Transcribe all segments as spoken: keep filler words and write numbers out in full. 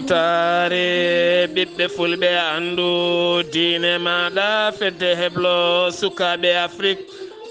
Taare ɓiɓɓe fulɓe, anndu diine maaɗa, fedde heblo sukaaɓe Afrik.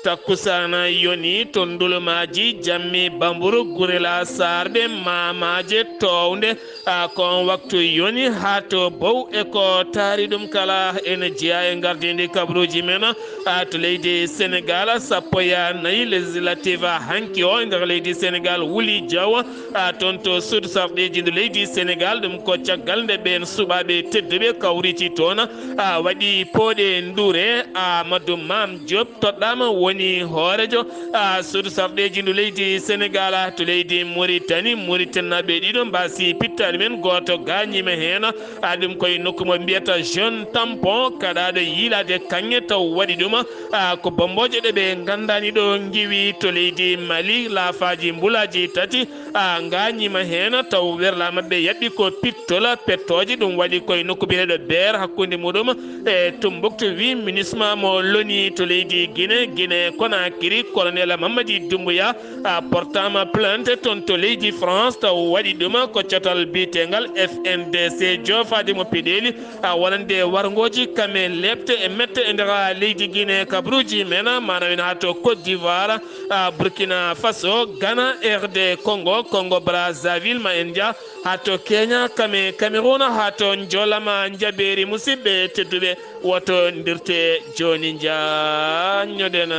Takkusaana yoni to Ndulumaaji, Jammi, Bamburu, Gurela, Saarɓe, Maamaaje, Townde. A, ko on waktu yoni haa to Bow e ko taari ɗum kala ene jeyaa e ngardiindi kabaruuji men. A, to leydi Senegaal, sappo e nayi législative hanki o e nder leydi Senegaal wuli jawa. A, toon to suudu sarɗiiji ndu leydi Senegaal, ɗum ko caggal nde ɓeen suɓaaɓe tedduɓe kawriti toon, a, waɗi pooɗe ndure. Amadou Mame Diop toɗɗaama woni hooreejo, a, suudu sarɗiiji ndu leydi Senegaal. To leydi Mauritanie, Mauritanaaɓe ɗiɗo mbaasi pittaali men, gooto gaañiima heen. A, ɗum koye nokku mo mbiyata Jeune Tampon, kaɗaaɗo yiilaade kaŋŋe taw waɗi ɗum. A, ko bommbooje ɗe ɓe nganndaani ɗo ngiwi. To leydi Mali, laafaaji mbulaaji tati, a, ngaañiima heen, taw werlaa maɓɓe yaɓɓi ko pittola pettooje. Ɗum waɗi koye nokku biyeteeɗo Beer, hakkunde muɗum e Tumbuktu, wi MINUSMA mo loni to leydi Gine, Gine Konakiri, Kolonel Mamadi Dumbuya, a, portaama plainte toon to leydi France, taw waɗi ɗum ko catal biyeteengal F N D C, joofaade mo peɗeeli, a, wonande warngooji kame leepte e mette e nder leydi Gine, kabaruuji men, maanaam ina haa to Côte d'Ivoire, a, Burkina Faso, Ghana, R D Congo, Congo Brazzaville, ma en njah haa to Kenya, kame Cameroun, haa to Njolama, Njabeeri. Musidɓe tedduɓe, woto ndirte jooni, njaññoɗen.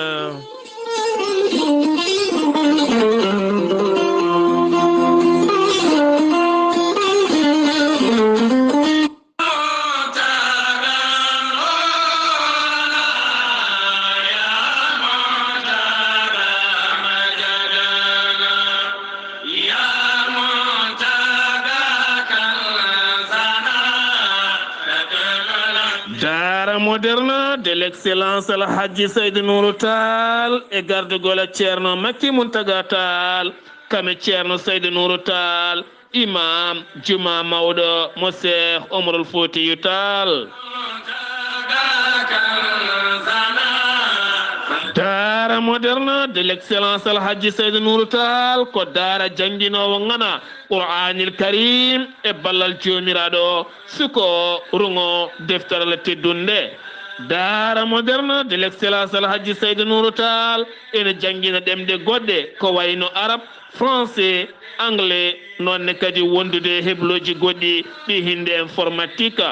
Daara moderne de l'excellence Al Hadji Seydou Nourou Tall e gardugol Ceerno Makki Muntaga Tall, kame Ceerno Seydou Nourou Tall, Imam Juma mawɗo mo Cheikh Omarul Foutiyou Tall. Daara moderne de l'excellence Al Hadji Seydou Nourou Tall ko daara jannginoowo ŋana Qur'anil Karim e ballal Joomiraaɗo, suko ruŋo deftere teddunde. Daara moderne de l'excellence Al Hadji Seydou Nourou Tall ene janngina ɗemɗe goɗɗe ko wayno Arab, Français, Anglais, noon ne kadi wondude e heblooji goɗɗi ɗi hinnde informatique.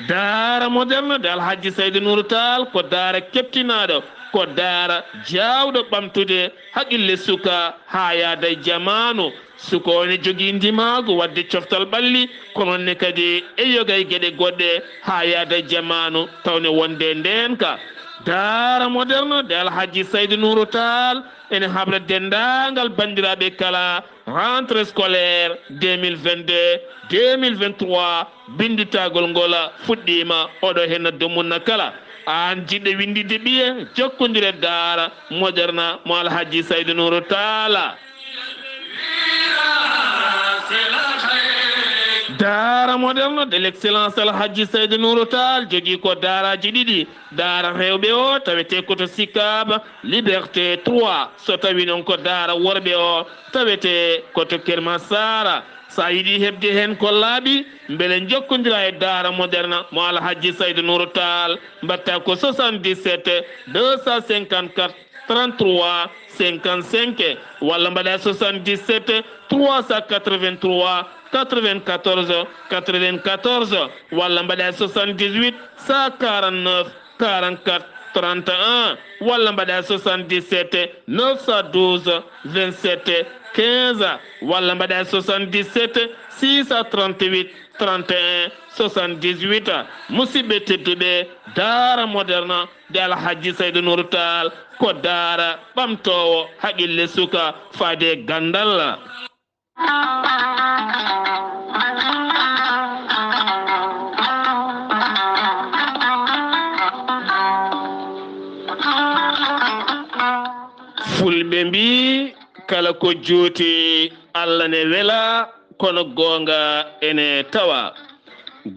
Daara moderne de Al Hadji Seydou Nourou Tall ko daara keɓtinaaɗo, ko daara jaawɗo ɓamtude haqille suka haa yaada e jamaanu. Suka o ene jogii ndimaagu waɗde coftal ɓalli, ko noon ne kadi e yoga e geɗe goɗɗe haa yaada e jamaanu, tawde wonde ndeenka. Daara moderne de Al Hadji Seydou Nourou Tall ene habra denndaangal banndiraaɓe kala, rentrée scolaire deux mille vingt-deux, deux mille vingt-trois, binnditagol ngol fuɗɗiima, oɗo heen dumunna kala. Aan jiɗɗo winnditde ɓiye, jokkondire daara moderne mo Al Hadji Seydou Nourou Tall. Daara moderne de l'excellence Al Hadji Seydou Nourou Tall jogii ko daaraaji ɗiɗi. Daara rewɓe o tawetee ko to Sicap Liberté trois. So tawi noon ko daara worɓe o tawetee ko to Keur Massar. So a yiɗi heɓde heen ko laaɓi, mbele njokkondira e daara moderne mo Al Hadji Seydou Nourou Tall, mbaɗta ko soixante-dix-sept deux cent cinquante-quatre trente-trois cinquante-cinq, walla mbaɗa soixante-dix-sept trois cent quatre-vingt-trois quatre-vingt-quatorze quatre-vingt-quatorze, walla mbaɗa soixante-dix-huit cent quarante-neuf quarante-quatre trente et un, walla mbaɗa soixante-dix-sept neuf cent douze vingt-sept quinze, walla mbaɗa soixante-dix-sept six cent trente-huit trente et un soixante-dix-huit. Musidɓe tedduɓe, daara moderne de Al Hadji Seydou Nourou Tall ko daara ɓamtoowo haqille suka faade e ganndal. Fulɓe mbii, kala ko juuti, Allah ne wela, kono goonga ene tawa.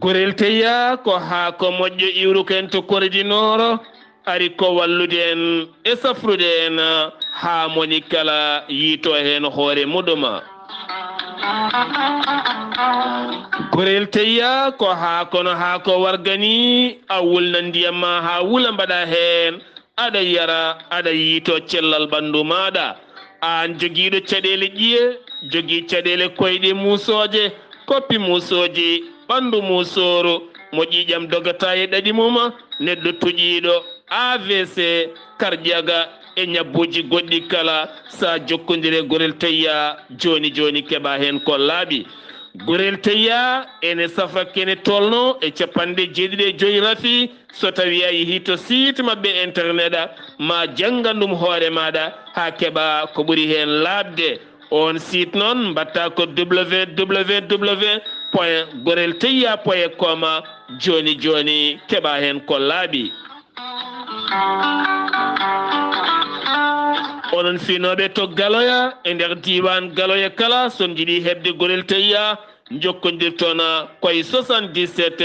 Gorel teya ko haako moƴƴo iwruken to Corée du Nord, ari ko wallude en e safrude en haa moni kala yiito heen hoore muɗum. Gorel teyya ko haa kono haa ko wargani, a wulna ndiyam ma haa wula, mbaɗa heen, aɗa yara, aɗa yiito cellal ɓanndu maaɗa. Aan jogiiɗo caɗeele ƴiye, jogii caɗeele koyɗe muusooje, koppi muusooji, ɓanndu muusooru, mo ƴiiƴam dogata e ɗaɗi mum, neɗɗo tuƴiiɗo, A V C, karƴaga e ñabbuuji goɗɗi kala, sa jokkondire Gorel Teyya jooni jooni, keɓa heen ko laaɓi. Gorel Teyya ene safa kene tolno e capanɗe jeeɗiɗi e joyi rafi. So tawi a yehi to site maɓɓe internet, ma janngan ɗum hoore maɗa ha keɓa ko ɓuri heen laaɓde. On site noon mbatta ko www point gorel teyya point com. Jooni jooni keɓa heen ko laaɓi. Onon finooɓe to Galoya, e nder diiwaan Galoya kala, so on njiɗi heɓde Gorel Teyya, njokkondirton koye soixante-dix-sept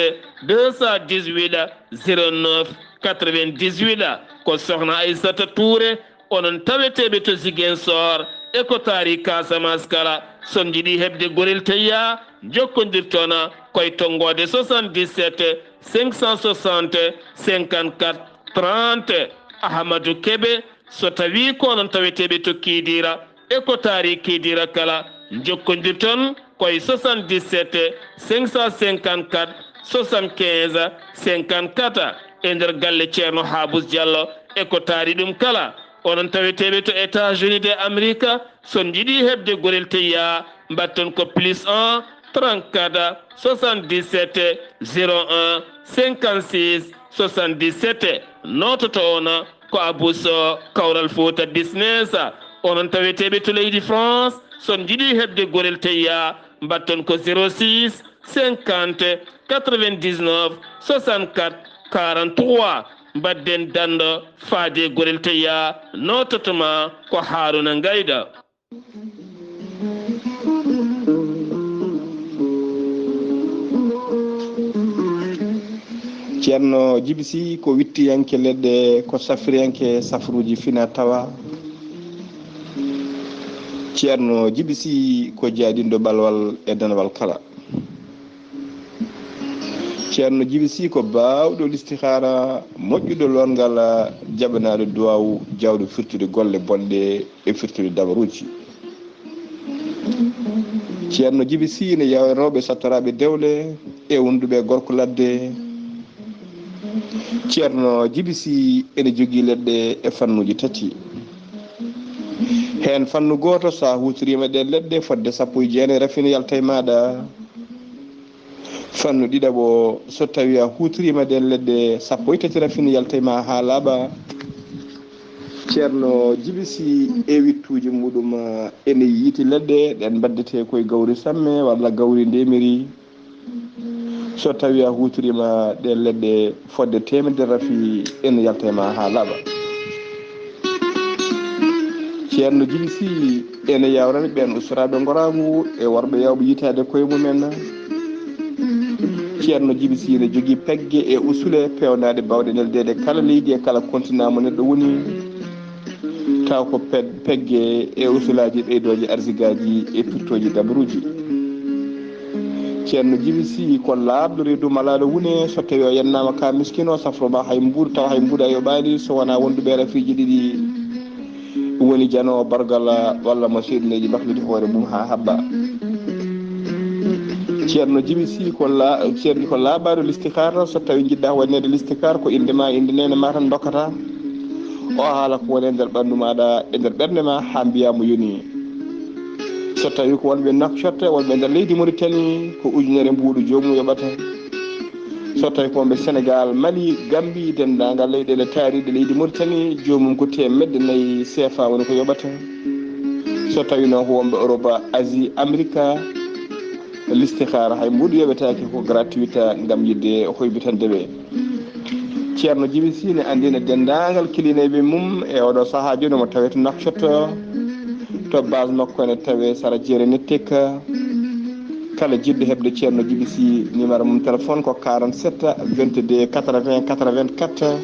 deux cent dix-huit zéro neuf quatre-vingt-dix-huit. Ko Sohna Aissata Touré, onon taweteeɓe to Ziguinchor e ko taari Casamance kala, so on njiɗi heɓde Gorel Teyya, njokkondirton koye tonngoode soixante-dix-sept cinq cent soixante cinquante-quatre trente. Ahmadou Kébé, so tawi ko onon taweteeɓe to Kidira e ko taari Kidira kala, njokkondirton koye soixante-dix-sept cinq cent cinquante-quatre soixante-quinze cinquante-quatre. E nder galle Ceerno Habous Diallo e ko taari ɗum kala, onon taweteeɓe to États-Unis de Amérique, so on njiɗi heɓde Gorel Teyya, mbatton ko plus un trente-quatre soixante-dix-sept zéro un cinquante-six soixante-dix-sept. Noototo on ko Abou Sow, Kawral Fouta Business. Onon taweteeɓe to leydi France, so on njiɗi heɓde Gorel Teyya, mbatton ko zéro six cinquante quatre-vingt-dix-neuf soixante-quatre quarante-trois. Mbaɗden danndo faade Gorel Teyya, noototo ma ko Haruna Ngayda. Ceerno Jibi Sy ko wittiyanke leɗɗe, ko safriyanke safruuji fina tawa. Ceerno Jibi Sy ko jaadinɗo balwal e danwal kala. Ceerno Jibi Sy ko baawɗo listihaara, moƴƴuɗo loongal, jaɓanaaɗo duwaawu, jaawɗo firtude golle bonɗe e firtude dabaruuji. Ceerno Jibi Sy ne yawranooɓe sattoraaɓe dewle e wonduɓe gorko ladde. Ceerno Jibi Sy ene jogii leɗɗe e fannuuji tati. Heen fannu gooto, so a huutoriima ɗeen leɗɗe fodde sappo e jeenayi, rafine yalta e maaɗa. Fannu ɗiɗaɓo, so tawi a huutoriima ɗeen leɗɗe sappo e tati, rafine yalta e ma haa laaɓa. Ceerno Jibi Sy e wittuuji muɗum ene yiiti leɗɗe ɗen mbaddetee koye gawri samme walla gawri ndemiri. So tawi a huutoriima ɗeen leɗɗe fodde teemedere rafi, ene yalta e ma haa laaɓa. Ceerno Jibi Sy ene yawrani ɓeen ustoraaɓe ngoraagu e worɓe yawɓe yitaade koye mumen. Ceerno Jibi Sy ne jogii pegge e usule peewnaaɗe baawɗe neldeede kala leydi e kala kontinaa mo neɗɗo woni. Taw ko pe-, pegge e usulaaji ɓeydooji arsigaaji e pirtooji dabaruuji. Ceerno Jibi Sy ko laaɓɗo reedu malaaɗo wune, so tawi o yennaama ka miskino, safro ma hay mbuuɗu, taw hay mbuuɗu a yoɓaani, so wonaa wonduɓe rafiiji ɗiɗi woni janoowo bargal walla mo seyɗineeji makliti hoore mum haa haɓɓa. Ceerno Jibi Sy ko la-, ceerno ko laaɓaaɗo listikaar, so tawi njiɗɗa waɗneede listikaar, ko innde ma, innde neene ma tan ndokkata. O haala ko woni e nder ɓanndu maaɗa, e nder ɓernde ma, haa mbiyaa mo yoni. So tawi ko wonɓe Nouakchott, wonɓe nder leydi Mauritanie, ko ujunere mbuuɗu joomum yoɓata. So tawi ko wonɓe Sénégal, Mali, Gambie, denndaangal leyɗeele taariiɗe leydi Mauritanie, joomum ko teemedde nayi C F A woni ko yoɓata. So tawi noon ko wonɓe Europe, Asie, Amérique, listikaar hay mbuuɗu yoɓetaake, ko gratuit ngam yiɗde hoybitande ɓe. Ceerno Jibi Sy ne anndina denndaangal kilineeɓe mum e oɗo sahaa jooni, mo tawee to Nouakchott, to base makko ene tawee sara jeere Nettek. Kala jiɗɗo heɓde Ceerno Jibi Sy, numéro mum téléphone ko quarante-sept vingt-deux quatre-vingts quatre-vingt-quatre.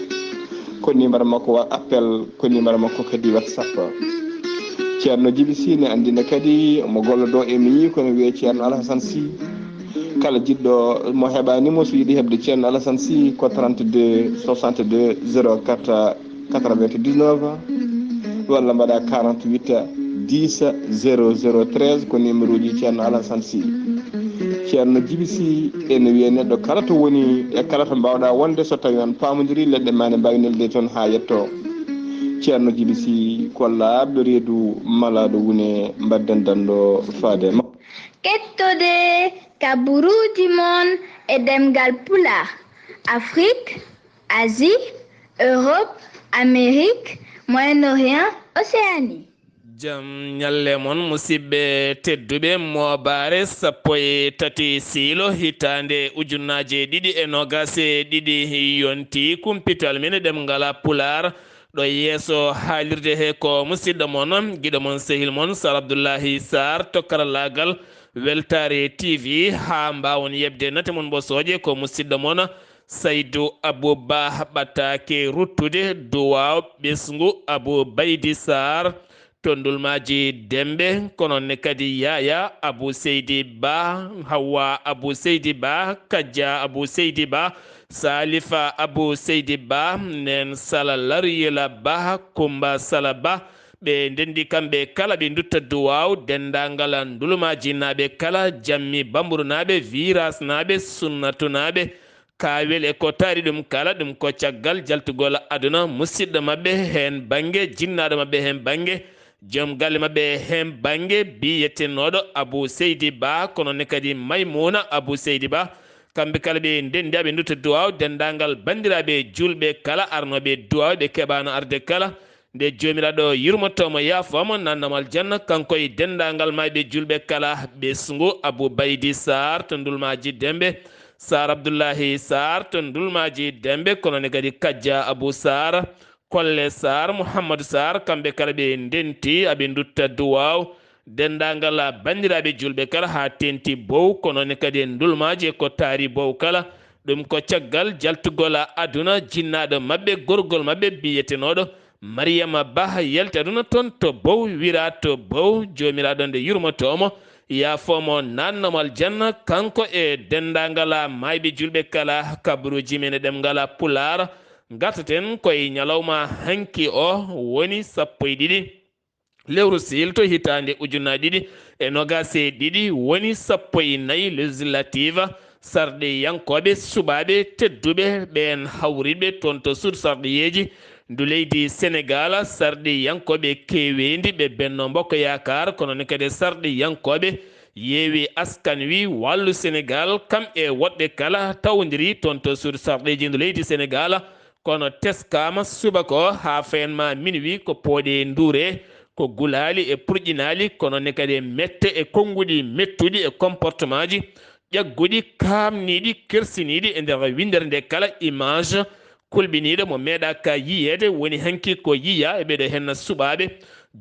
Ko numéro makko wa-, appel, ko numéro makko kadi WhatsApp. Ceerno Jibi Sy ne anndina kadi omo gollodoo e miñi, kono wiyee Ceerno Alhasan Sy. Kala jiɗɗo mo heɓaani mo, so yiɗi heɓde Ceerno Alhasan Sy, ko trente-deux soixante-deux zéro quatre quatre-vingt-dix-neuf, walla mbaɗa quarante-huit dix zéro zéro treize, ko numéro ji Ceerno Alhasan Sy. Ceerno Jibi Sy ene wiyee neɗɗo kala to woni e kala to mbaawɗa wonde, so tawi on paamondiri, leɗɗe ma ne mbaawi nelde toon haa yetto. Ceerno Jibi Sy ko laaɓɗo reedu, malaaɗo wune, mbadden danndo faade e makko. Kettode kaburuuji mon e ɗemngal Pulaar, Afrik, Asie, Europe, Amérique, Moyen-Orient, Océanie. Jam ñalle mon, musidɓe tedduɓe. Moobaare sappo e tati siilo hitaande ujunnaaje ɗiɗi e noogaas e ɗiɗi yonti. Kumpital men e ɗemngal Pulaar ɗo yeeso haalirde he ko musidɗo mon, giɗo mon, sehil mon, Sar Abdullahi Sar to karallaagal Weltaare T V. Haa mbaawon yeɓde nate mon ɓosooje, ko musidɗo mon Saydu Abou Bah ɓataake ruttude, duwaaw ɓesngu Abou Baydi Sar to Ndulmaaji Dembe, kono ne kadi Yaya Abou Seydi Bah, Hawa Abou Seydi Bah, Kajja Abou Seydi Bah, Salifa Abou Seydi Bah, nen Sala Lariyela Bah, Kumba Sala Bah, ɓe ndenndi kamɓe kala, ɓe ndutta duwaaw denndaangal Ndulmaaji naaɓe kala, Jammi Bamburunaaɓe, Virage naaɓe, Sunnatu naaɓe, Kaawel e ko taari ɗum kala, ɗum ko caggal jaltugol aduna musidɗo maɓɓe heen bannge, jinnaaɗo maɓɓe heen bannge, joom galle maɓɓe heen bannge, biyetenooɗo Abou Seydi Bah, kono ne kadi Maymuuna Abou Seydi Bah. Kamɓe kala ɓe ndenndi, ɓe ndutta duwaaw denndaangal banndiraaɓe juulɓe kala arnooɓe duwaaw, ɓe keɓaano arde kala. Nde Joomiraaɗo yurmotoo mo, yaafoo mo, naatnoo mo aljanna, kanko e denndaangal maayɓe juulɓe kala, ɓesngu Abou Baydi Sar to Ndulmaaji Dembe, Sar Abdullahi Sar to Ndulmaaji Dembe, kono ne kadi Kajja Abou Sar, Kolle Sar, Mouhamadou Sar, kamɓe kala ɓe ndenti, aɓe ndutta duwaaw denndaangal banndiraaɓe juulɓe kala, haa teenti Bow, kono ne kadi e Ndulmaaji e ko taari Bow kala. Ɗum ko caggal jaltugol aduna jinnaaɗo maɓɓe, gorgol maɓɓe biyetenooɗo Mariyama Bah, yalti aduna toon to Bow, wira to Bow, Joomiraaɗo nde yurmotoo mo, yaafoo mo, naatnoo mo aljanna, kanko e denndaangal maayɓe juulɓe kala, kabaruuji men e ɗemngal Pulaar. Ngartaten ko e ñalawma hanki o, woni sappo e ɗiɗi lewru siilto hitaande ujunaaji ɗiɗi e noogaas e ɗiɗi, woni sappo e nayi législative. Sarɗiyankooɓe suɓaaɓe tedduɓe ɓeen hawriiɓe toon to suudu sarɗiyeeji ndu leydi Senegaal, sarɗiyankooɓe keeweendi ɓe Benno Bokk Yaakaar, kono ne kadi sarɗiyankooɓe Yewwi Askan Wi Wallu Senegaal, kam e woɗɓe kala tawondiri toon to suudu sarɗiyeeji ndu leydi Senegaal. Kono teskaama subaka o haa fayanma minuit ko pooɗe nduure, ko gulaali e purƴinaali, kono ne kadi e mette e konnguɗi mettuɗi e comportement ji ƴagguɗi, kaamniiɗi, kersiniiɗi e nder winndere nde kala, image kulɓiniiɗo mo meeɗaaka yiyeede woni hanki ko yiya e ɓeeɗo henna suɓaaɓe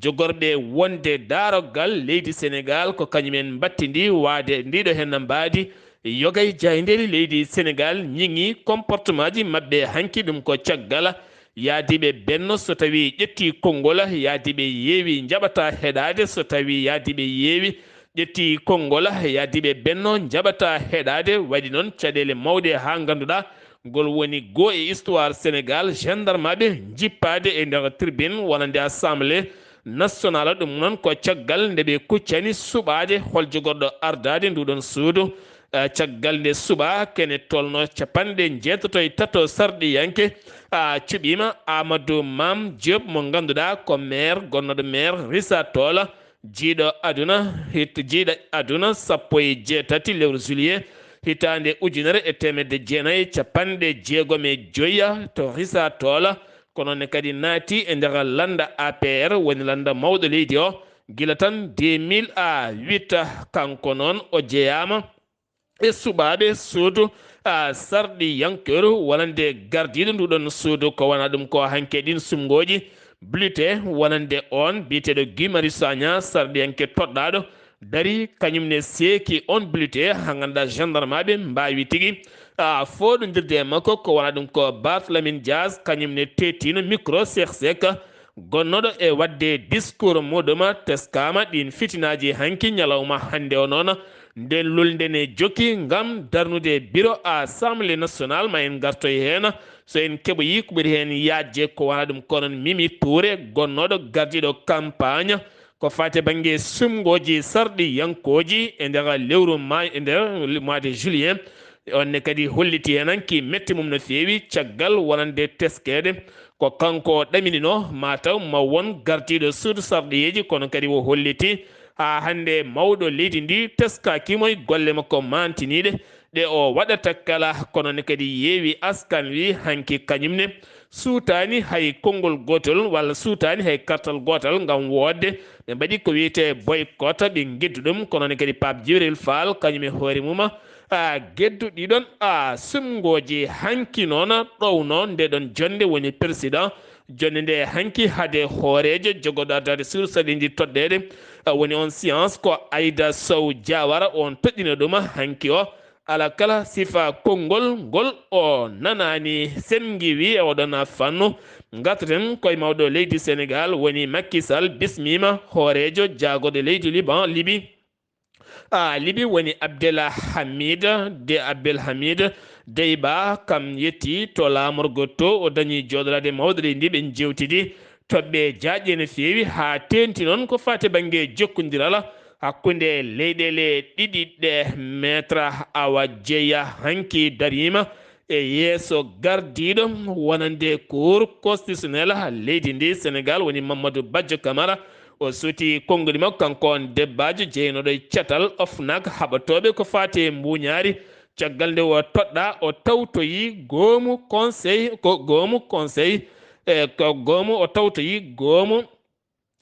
jogorɓe wonde daarogal leydi Senegaal, ko kañumen mbattindi waade ndiɗo henna mbaadi. Yogay jaayndeeli leydi Senegaal ñiŋi comportement ji maɓɓe hanki, ɗum ko caggal yaadiiɓe Benno, so tawi ƴetti konngol, yaadiiɓe Yeewi njaɓata heɗaade, so tawi yaadiiɓe Yeewi ƴetti konngol, yaadiiɓe Benno njaɓata heɗaade. Waɗi noon caɗeele mawɗe haa ngannduɗaa ngol woni goo e histoire Senegaal, gendarmeɓe njippaade e nder tribune wonande Assemblée Nationale. Ɗum noon ko caggal nde ɓe kuccani suɓaade hol jogorɗo ardaade nduɗon suudu. Eh, caggal nde suɓa kene tolno capanɗe njeetato e tato sarɗiyanke, ah, cuɓiima Amadou Mame Diop mo ngannduɗaa ko maire, gonnoɗo maire Rissa Tola, jiiɗo aduna, hit-, jiiɗo aduna sappo e jeetati lewru juillet hitaande ujunere e teemedde jeenayi e capanɗe jeegom e joya to Rissa Tola, kono ne kadi naati e nder lannda A P R, woni lannda mawɗo leydi o, gila tan deux mille huit. Kanko noon o jeyaama e suɓaaɓe suudu, a, sarɗiyankeeru wonande gardiiɗo nduɗon suudu. Ko wona ɗum ko hanke ɗin sumngooji bulletin wonande on biyeteeɗo Guy Marius Sagna, sarɗiyanke toɗɗaaɗo, darii, kañum ne seeki on bulletin, haa ngannduɗaa gendarmeɓe mbaawi tigi, a, fooɗondirde e makko. Ko wona ɗum ko Barthélémy Dias, kañum ne teettiino micro Cheikh Seck, Gonnooɗo e waɗde discours muɗum, teskaama ɗiin fitinaaji hanki ñalawma hannde o noon, nden lulnde ne jokki ngam darnude biro Assemblée nationale, ma en ngartoy heen. So en keɓoyi ko ɓuri heen yaajde ko wona ɗum, kono Mimi Touré, gonnooɗo gardiiɗo campagne ko faati bannge sumngooji sarɗiyankooji e nder lewru ma, e nder mois de juillet, on ne kadi holliti heen hanki mette mum no feewi caggal wonande teskeede ko kanko o ɗaminino, mataw ma won gardiiɗo suudu sarɗiyeeji, kono kadi o holliti haa hannde mawɗo leydi ndi teskaaki mo e golle makko maantiniiɗe ɗe o waɗata kala, kono ne kadi yeewi askan wi hanki kañum ne suutaani hay konngol gootol walla suutaani hay kartal gootal ngam woodde. Ɓe mbaɗi ko wiyetee boycott, ɓe ngeddu ɗum, kono ne kadi Pape Djibril Fall kañum e hoore mum a geddu ɗiɗon a sumngooji hanki noon ɗowno nde ɗon jonnde woni président. Jonnde nde hanki hade hooreejo jogorɗo ardaade suudu sarɗiyeeji toɗɗeede, a, woni on séance ko Aida Sow Diawara on toɗɗino ɗum hanki o. Ala kala sifa konngol ngol o nanaani senngi wi e oɗon fannu. Ngartaten koye mawɗo leydi Senegal woni Macky Sall bismiima hooreejo jaagorɗo leydi Liban, Libi. A, Libi woni Abdel Hamid de Abdel Hamid Deiba, kam yetti to laamorgo to o dañi jooɗoraade mawɗo leydi ndi, ɓe njeewtidi toɓɓe jaajɗe no feewi haa teeŋti noon ko faati bannge jokkondiral hakkunde leyɗeele ɗiɗi ɗe. Maître Awa Jeya hanki dariima e yeeso gardiiɗo wonande Cour constitutionnelle leydi ndi Senegal woni Mamadou Badio Camara. O suuti konngudi makko kanko on debbaajo jeynoɗo e catal OFNAC haɓatooɓe ko faati e mbuuñaari. Caggal nde o toɗɗaa, o tawtoyi goomu conseil, ko goomu conseil, e ko goomu o tawtoyi goomu,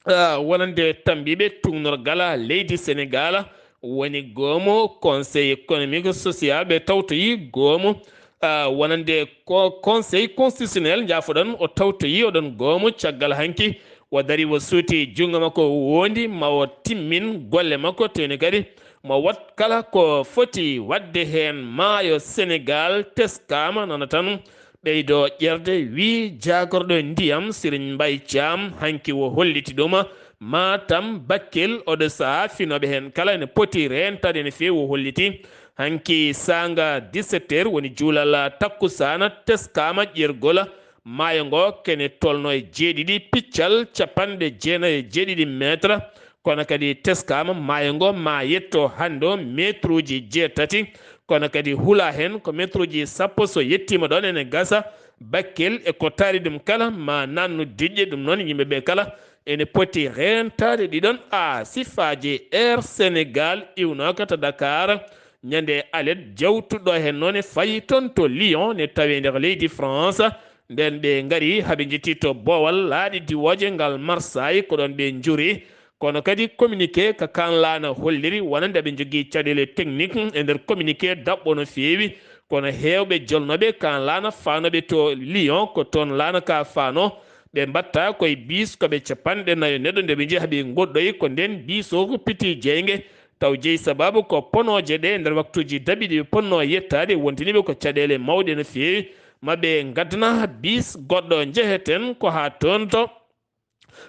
ah, wonande tambiiɓe tuugnorgal leydi Senegal, woni goomu conseil économique social, ɓe tawtoyi goomu, ah, wonande ko conseil constitutionnel, njaafoɗon, o tawtoyi oɗon goomu caggal hanki, o dari o suuti junngo makko woondi ma o timmin golle makko, teni kadi mo wat kala ko foti waɗde heen. Maayo Senegal teskaama nana tan ɓeydo ƴerde, wi jaagorɗo ndiyam Serigne Mbaye Thiam, hanki o holliti ɗum. Matam, Bakel, oɗo sahaa finooɓe heen kala ene poti reentaade no feewi, o holliti. Hanki saanga dix-sept heures woni juulal takkusaana, teskaama ƴergol maayo ngo kene tolno e jeeɗiɗi piccal capanɗe jeenayi e jeeɗiɗi mètre. Kono kadi teskaama maayo ngo ma yetto hannde o metruuji jeetati, kono kadi hula heen ko metruuji sappo, so yettiima ɗoon ene gasa. Bakel e ko taari ɗum kala ma nannu diƴƴe. Ɗum noon yimɓe ɓe kala ene poti reentaade ɗiɗon a sifaaji Air Sénégal iwnooka to Dakar ñande alet jawtuɗo heen noon e fayi toon to Lyon ne tawi nder leydi France. Nden ɓe ngari haɓe njetti to boowal laaɗe diwooje ngal Marseille, ko ɗoon ɓe njuri. Kono kadi communiqué ka kan laana holliri wonande aɓe njogii caɗeele technique e nder communiqué daɓɓo no feewi. Kono heewɓe jolnooɓe kan laana faanooɓe to Lyon ko toon laana ka faano. Ɓe mbatta koye biis ko ɓe capanɗe nayo neɗɗo nde ɓe njehi ɓe ngoɗɗoyi ko nden biis o ko piti jeynge. Taw jeyi sababu ko ponooje ɗe nder waktuuji daɓiɗi ɓe ponno yettaade wontiniɓe ko caɗeele mawɗe no feewi. Ma ɓe ngaddana biis goɗɗo njeheten ko haa toon to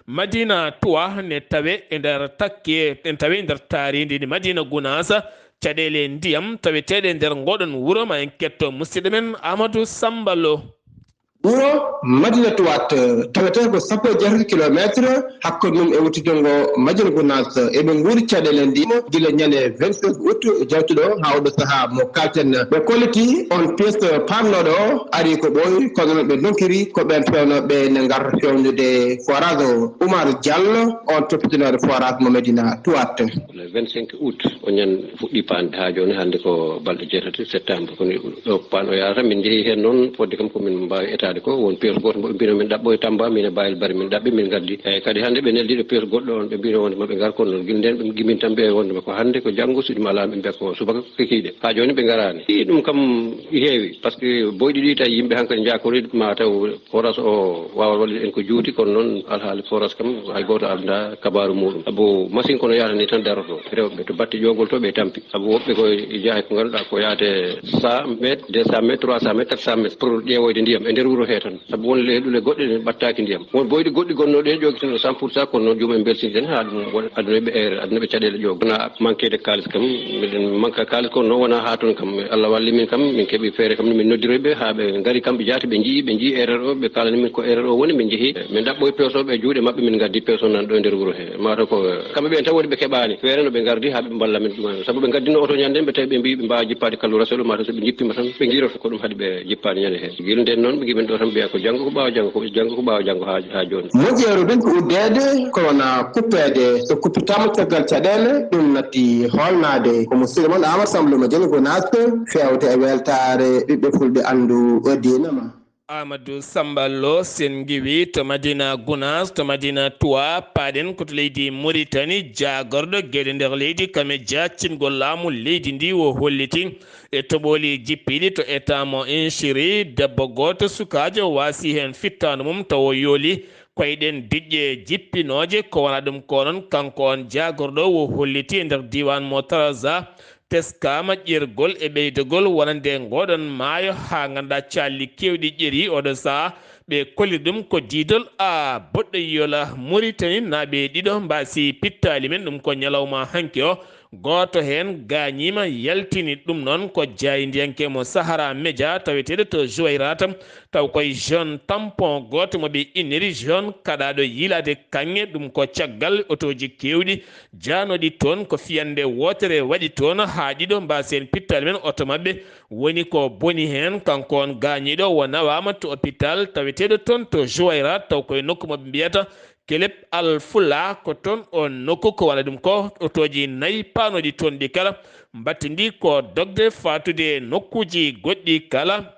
Madina Tuwa ne tawe e nder takke, en tawe e nder taarindi ndi Madina Gunaas, caɗeele ndiyam taweteeɗe nder ngoɗon wuro ma en ketto musidɗo men Amadou Samba Lo. Wuro Madina Tuwat tawetee ko sappo e jeetati kilometre hakkunde mum e wuttudongo Madina Gunaas. Eɓe nguuri caɗeele ndiyam gila ñande vingt-cinq août jawtuɗo haa oɗo sahaa mo kalten. Ɓe kolliti on pièce paamnooɗo o ari ko ɓooyi, kono noon ɓe ndonkiri ko ɓeen feewnooɓe ne ngar feewnude forage o. Oumar Diallo, on toppitinooɗo forage mo Medina Tuwat. Le vingt-cinq août o ñande fuɗɗi paande haa jooni, hannde ko balɗe jeetati septembre. Kono ɗo paan o yaarata, min njehi heen noon, fodde kam ko min mbaawi etaade ko won pièce gooto mbo ɓe mbino min ɗaɓɓo e Tamba, min e Bayel Bari min ɗaɓɓi, min ngaddi. Eeyi, kadi hannde ɓe neldi ɗo pièce goɗɗo on, ɓe mbino wonde ma ɓe ngar, kono noon gila ndeen ɓe gimin tan ɓe wonde ma ko hannde, ko janngo, so ɗum alaa min mbiya ko subaka kikiiɗe. Haa jooni ɓe ngaraani. Ii, ɗum kam heewi, par ce que boyɗi ɗi tawi yimɓe hankadi njaakori ma taw forage o waawa wallude en ko juuti, kono noon alhaali forage kam hay gooto aldaa kabaaru muuɗum. Sabu machine kono yahata ni tan daroto. Rewɓe to batte ƴoogol to ɓe tampi. Sabu woɓɓe ko njaha ko ngannduɗaa ko yahate cent mètres, deux cent mètres, trois cent mètres, quatre cent mètres pour ƴeewoyde ndiyam e nder wuro. He tan, sabu won leyɗule goɗɗe ɗe ɓattaaki ndiyam. Won boyɗi goɗɗi gonnooɗi heen ƴoogitino cent pour cent, kono noon joomum en mbelsinii en haa ɗum waɗa aduna ɓe erreur, aduna ɓe caɗeele ƴoog. Wona manque de kaalis kam, meɗen manque kaalis, kono noon wonaa haa toon kam. Allah walli min kam, min keɓi feere kam, min noddiroy ɓe haa ɓe ngari kamɓe jaati, ɓe njii, ɓe njii erreur o, ɓe kaalani min ko erreur o woni, min njehi. Min ɗaɓɓoy peso ɓe juuɗe maɓɓe, min ngaddi peso nan ɗo e nder wuro he. Mataw ko kamɓe ɓeen tan woni ɓe keɓaani feere no ɓe ngardi haa ɓe mballa min ɗum. Sabu ɓe ngaddino oto ñande, ɓe tawi ɓe mbii ɓe mbaawa jippaade kallu Rasul, mataw so ɓe jippima tan ɓe ngiroto ko ɗum haɗi ɓe jippaani ñande he. Gila nden noon ɓe ngi men ɗo tan mbiya ko janngo ko ɓaawa janngo, ko janngo ko ɓaawa janngo haa, haa jooni. Moƴƴeeru ɓen ko uddeede, ko wona kuppeede. So kuppitaama caggal caɗeele, ɗum natti hoolnaade. Ko musidɗo mon Amadou Samba Luma Jani Gonaas, feewde e weltaare ɓiɓɓe fulɓe anndu diina ma. Amadou Samba Lo, sen ngiwi to Madina Gounass, to Madina Touba, paaɗen ko to leydi Mauritanie, jaagorɗo geɗe nder leydi, kame jaccingol laamu leydi ndi, o holliti e toɓooli jippiiɗi to état mo Inchiri, debbo gooto sukaajo waasi heen fittaandu mum, tawa o yooli koyɗen diƴƴe jippinooje. Ko wona ɗum ko noon, kanko on jaagorɗo o holliti e nder diiwaan mo Taraza, teskaama ƴergol e ɓeydagol wonande ngooɗon maayo, haa ngannduɗaa calli keewɗi ƴerii oɗo sahaa. Ɓe kolli ɗum ko diidol a boɗɗo yola Mauritanie naaɓe ɗiɗo mbaasi pittaali men, ɗum ko ñalawma hanki o. Gooto heen gaañiima, yaltini ɗum noon ko jaayndiyanke mo Sahara Media taweteeɗo to Jouwayrata, taw koye jeune tampon gooto mo ɓe inniri jeune kaɗaaɗo yiilaade kaŋŋe, ɗum ko caggal otooji keewɗi jaanooɗi toon. Ko fiyannde wootere waɗi toon haa ɗiɗo mbaasi heen pittaali men, oto maɓɓe woni ko boni heen. Kanko on gaañiiɗo o nawaama to hôpital taweteeɗo toon to Jouwayrata, taw koye nokku mo ɓe mbiyata Kelep Al Fula, ko toon on nokku ko waɗa ɗum ko otooji nayi paanooɗi toon ɗi kala mbattindi ko dogde faatude nokkuuji goɗɗi kala.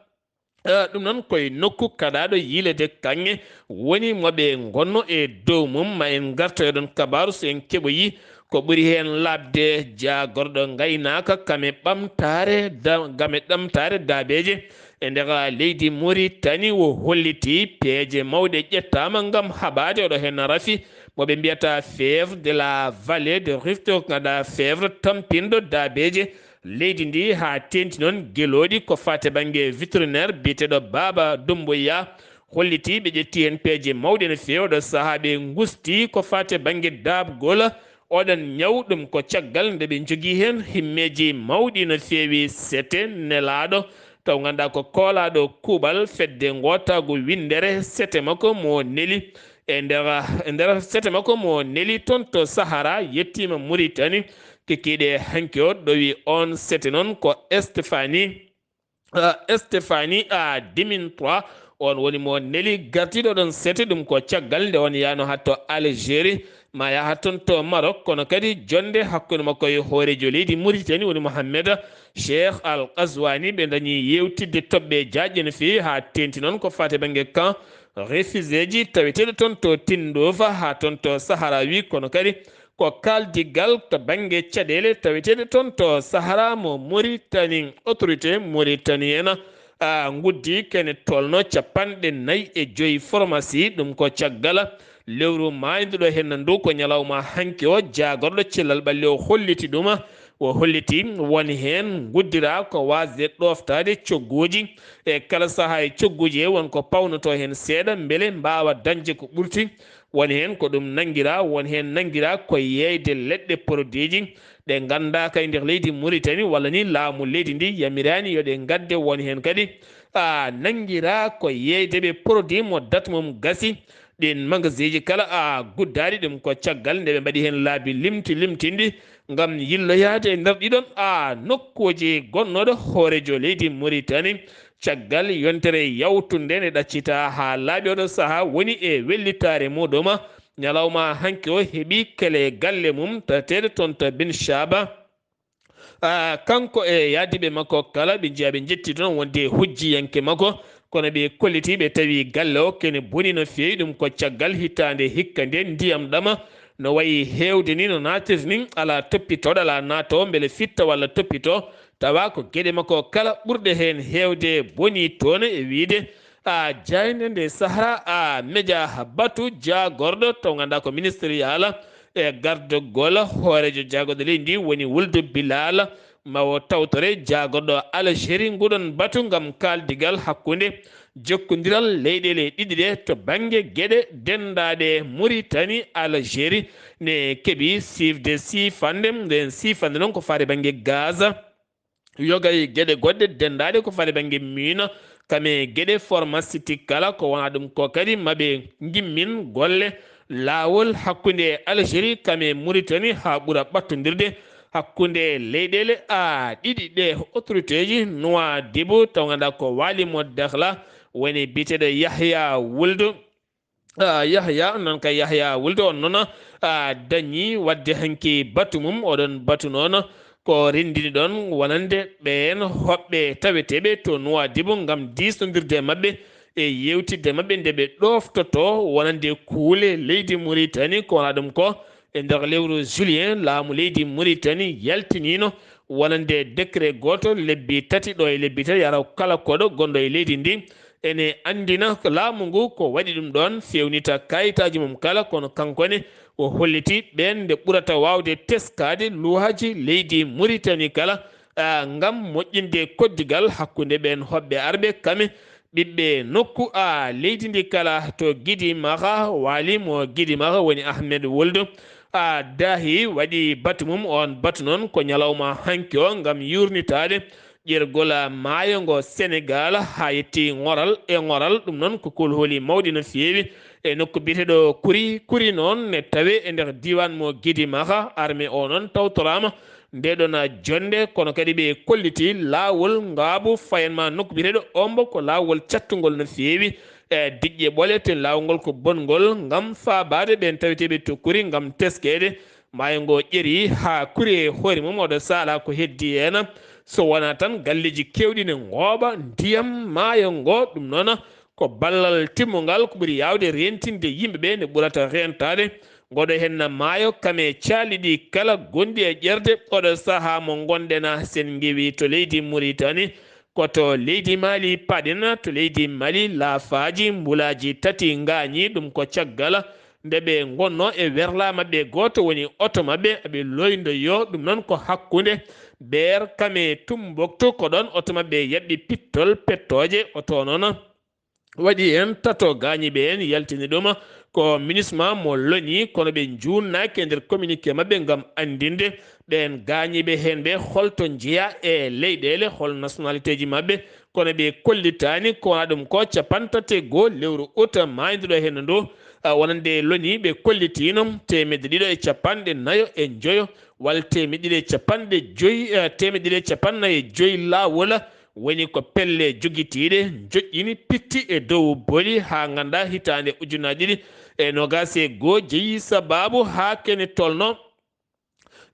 Eh, ɗum noon koye nokku kaɗaaɗo yiileede kaŋŋe woni mo ɓe ngonno e dow mum. Ma en ngartoy ɗoon kabaaru so en keɓoyi ko ɓuri heen laaɓde. Jaagorɗo ngaynaaka kame ɓamtaare da-, game ɗamtaare daabeeje e nder leydi Mauritanie o holliti peeje mawɗe ƴettaama ngam haɓaade oɗo heen rafi mo ɓe mbiyata fièvre de la vallée de Rift, ko ngannduɗaa fièvre tampinɗo daabeeje leydi ndi, haa teeŋti noon gelooɗi ko faati bannge vétérinaire biyeteeɗo Baaba Dumbuya, holliti ɓe ƴetti heen peeje mawɗe no feewi. Oɗo sahaa ɓe ngusti ko faati bannge daaɓgol oɗon ñaw, ɗum ko caggal nde ɓe njogii heen himmeeji mawɗi no feewi. Sete nelaaɗo taw ngannduɗaa ko koolaaɗo kuuɓal fedde ngootaagu winndere, sete makko mo neli e nder, e nder sete makko mo neli toon to Sahara, yettiima Mauritanie. Kikiiɗe hanki o ɗowi on sete noon ko Stéphanie, ah, Stéphanie, ah, Dimintrois, on woni mo neli gardiiɗo ɗon sete, ɗum ko caggal nde on yaano hatto Algérie, ma yaha toon to Maroc, kono kadi jonnde hakkunde makko e hooreejo leydi Mauritanie woni Mohamed Cheikh Al Ghazouani, ɓe dañi yewtidde toɓɓe jaajɗe no feewi, haa teeŋti noon ko faati bannge camp réfugiéji taweteeɗo toon to Tindouf, haa toon to Sahrawi, kono kadi ko kaaldigal to bannge caɗeele taweteeɗe toon to Sahara mo Mauritanie. Autorité mauritanienne a nguddii kene tolno capanɗe nayi e joyi pharmacie, ɗum ko caggal lewru maayduɗo henna ndu, ko ñalawma hanki o, jaagorɗo cellal ɓalli o holliti ɗum. O holliti won heen nguddira ko waasde ɗooftaade cogguuji, e kala sahaa e cogguuji he won ko pawnoto heen seeɗa mbele mbaawa dañde ko ɓurti. Won heen ko ɗum nanngira, won heen nanngira ko yeeyde leɗɗe, produitji ɗe nganndaaka e nder leydi Mauritanie, walla ni laamu leydi ndi yamiraani yo ɗe ngadde. Won heen kadi a nanngira ko yeeyde ɓe produit mo date mum gasi. Ɗin magasinji kala a guddaali, ɗum ko caggal nde ɓe mbaɗi heen laabi limti limtinɗi ngam yilloyaade e nder ɗiɗon a nokkuuji gonnooɗo hooreejo leydi Mauritanie. Caggal yontere yawtunde nde ɗaccita haa laaɓi, oɗo sahaa woni e wellitaare muɗum. Ñalawma hanki o heɓi kele galle mum tateeɗo toon to Bin Shaba. Ah, kanko e yaadiiɓe makko kala, ɓe njiya ɓe njetti toon wonde hujjiyanke makko, kono ɓe kolliti ɓe tawi galle o kene boni no feewi. Ɗum ko caggal hitaande hikka nde ndiyam ɗama no wayi heewde ni, no naatirta ni, alaa toppitooɗo, alaa naatoowo mbele fitta walla toppitoo, tawa ko geɗe makko kala ɓurɗe heen heewde boni toon. E wiyde a jaaynde nde Sahara a Media batu jaagorɗo taw ngannduɗaa ko ministériel e gardagol hooreejo jaagorɗo leydi ndi woni Wuldu Bilal, ma o tawtore jaagorɗo Algérie nguɗon batu ngam kaaldigal hakkunde Jokkondiral leyɗeele ɗiɗi ɗe to bannge geɗe denndaaɗe, Muritani, Algérie ne keɓi siifde siifannde. Nden siifannde noon ko faati bannge gaz, yoga e geɗe goɗɗe denndaaɗe ko faati bannge mine, kam e geɗe pharmaceutique kala. Ko wonaa ɗum ko kadi maɓe ngimmin golle laawol hakkunde Algérie kam e Muritani haa ɓura ɓattondirde hakkunde leyɗeele a ɗiɗi ɗe. Autorité ji Nouadhibou, taw ngannduɗaa ko waali mo Dakhla, woni biyeteeɗo Yahya Wuld. Ah, Yahya, noon kay Yahya Wuld on noon, ah, dañi waɗde hanki batu mum. Oɗon batu noon ko renndini ɗon wonande ɓeen hoɓɓe taweteeɓe to Nouadhibou ngam diisnondirde e maɓɓe e yeewtidde maɓɓe nde ɓe ɗoftotoo wonande kuule leydi Muritani. Ko wonaa ɗum ko e nder lewru juillet, laamu leydi Muritani yaltiniino wonande décret gooto lebbi tati, ɗo e lebbi tati, yara kala koɗo gonɗo e leydi ndi ene anndina laamu ngu ko waɗi ɗum ɗoon, feewnita kayitaaji mum kala. Kono kanko ne o holliti ɓeen nde ɓurata waawde teskaade luwaaji leydi Muritani kala, ah, ngam moƴƴinde koddigal hakkunde ɓeen hoɓɓe arɓe kame ɓiɓɓe nokku a leydi ndi kala. To Gidi Maxa, waali mo Gidi Maxa woni Ahmed Wuld, a daahi waɗi batu mum. On batu noon ko ñalawma hanki o ngam yuurnitaade ƴergol maayo ngo Senegaal haa yetti Ŋoral e Ŋoral. Ɗum noon ko kulhuli mawɗi no feewi e nokku biyeteeɗo Kuri. Kuri noon ne tawe e nder diiwaan mo Gidi Maxa. Arme o noon tawtoraama nde ɗon jonnde, kono kadi ɓe kolliti laawol ngaabu fayanma nokku biyeteeɗo Ombo ko laawol cattungol no feewi e diƴƴe ɓole, ten laawol ngol ko bonngol ngam faabaade ɓeen taweteeɓe to Kuri ngam teskeede. Maayo ngo ƴeri haa Kuri e hoore mum, oɗo saala ko heddi heen so wonaa tan galleeji keewɗi ne ngooɓa ndiyam maayo ngo. Ɗum noon ko ballal timmungal ko ɓuri yaawde reentinde yimɓe ɓe nde ɓurata reentaade. Ngoɗo henna maayo kam e caali ɗi kala gonɗi e ƴerde oɗo sahaa mo ngonɗen, sen ngewi to leydi Muritani, ko to leydi Mali paɗen. To leydi Mali, laafaaji mbulaaji tati ngaañi. Ɗum ko caggal nde ɓe ngonno e werla maɓɓe gooto, woni oto maɓɓe aɓe loyndo yo. Ɗum noon ko hakkunde Beer kam e Tumbuktu, ko ɗoon oto maɓɓe yaɓɓi pittol pettooje. Oto noon waɗi heen tato gaañiiɓe heen, yaltini ɗum ko MINUSMA mo l'ONU, kono ɓe njuunnaaki e nder communiqué maɓɓe ngam anndinde ɓeen gaañiiɓe heen ɓe hol to njeyaa e leyɗeele, hol nationalité ji maɓɓe, kono ɓe kollitaani. Ko wonaa ɗum ko capanɗe tati e goo lewru ut maaynduɗo heen ndu, a, wonande l'ONU ɓe kollitiino teemedde ɗiɗo e capanɗe nayo e njoyo, walla teemedde ɗiɗi e capanɗe joyi, e, teemedde ɗiɗi e capanɗe nayo e joyi laawol, woni ko pelle jogitiiɗe njoƴƴini pitti e dow boli, haa nganndaa hitaande ujunaaji ɗiɗi e noogaas e goo jeyi sabaabu haa kene tolno